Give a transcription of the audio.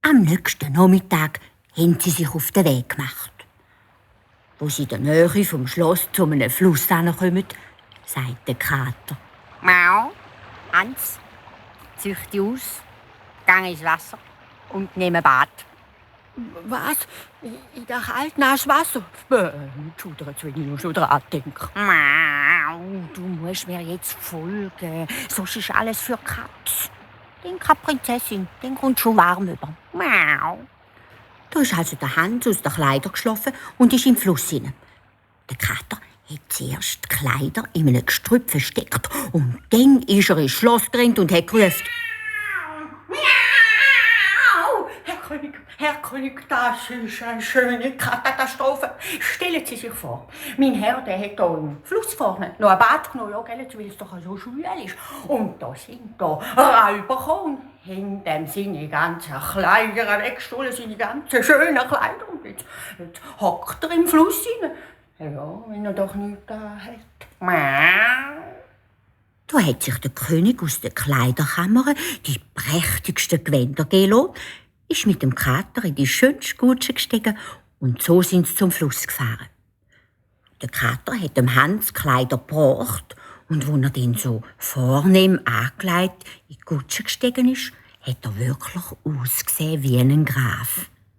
Am nächsten Nachmittag haben sie sich auf den Weg gemacht. Wo sie in der Nähe vom Schloss zu einem Fluss ankommen, sagt der Kater: Mau, Hans, zücht dich aus, geh ins Wasser und nimm ein Bad. Was? In das kalte, nasse Wasser? Schudert, wenn ich nur schon dran denke. Mau, du musst mir jetzt folgen, sonst ist alles für Katz. Denk an die Prinzessin, den kommt schon warm über. Mau. Da ist also der Hans aus den Kleidern geschlafen und ist im Fluss hinein. Der Kater hat zuerst die Kleider in einem Gestrüpp versteckt und dann ist er ins Schloss gerannt und hat gerufen: Herr König, das ist eine schöne Katastrophe. Stellen Sie sich vor, mein Herr, der hat hier im Fluss vorne noch ein Bad genommen, ja, gell, weil es doch so schwül ist. Und da sind da Räuber gekommen, haben dem seine ganzen Kleider weggestohlen, seine ganzen schönen Kleider. Und jetzt hockt er im Fluss rein. Ja, wenn er doch nichts da hat. Da hat sich der König aus der Kleiderkammer die prächtigsten Gewänder geben lassen, ist mit dem Kater in die schönste Kutsche gestiegen und so sind sie zum Fluss gefahren. Der Kater hat dem Hans Kleider gebracht und als er dann so vornehm angelegt in die Kutsche gestiegen ist, hat er wirklich ausgesehen wie ein Graf.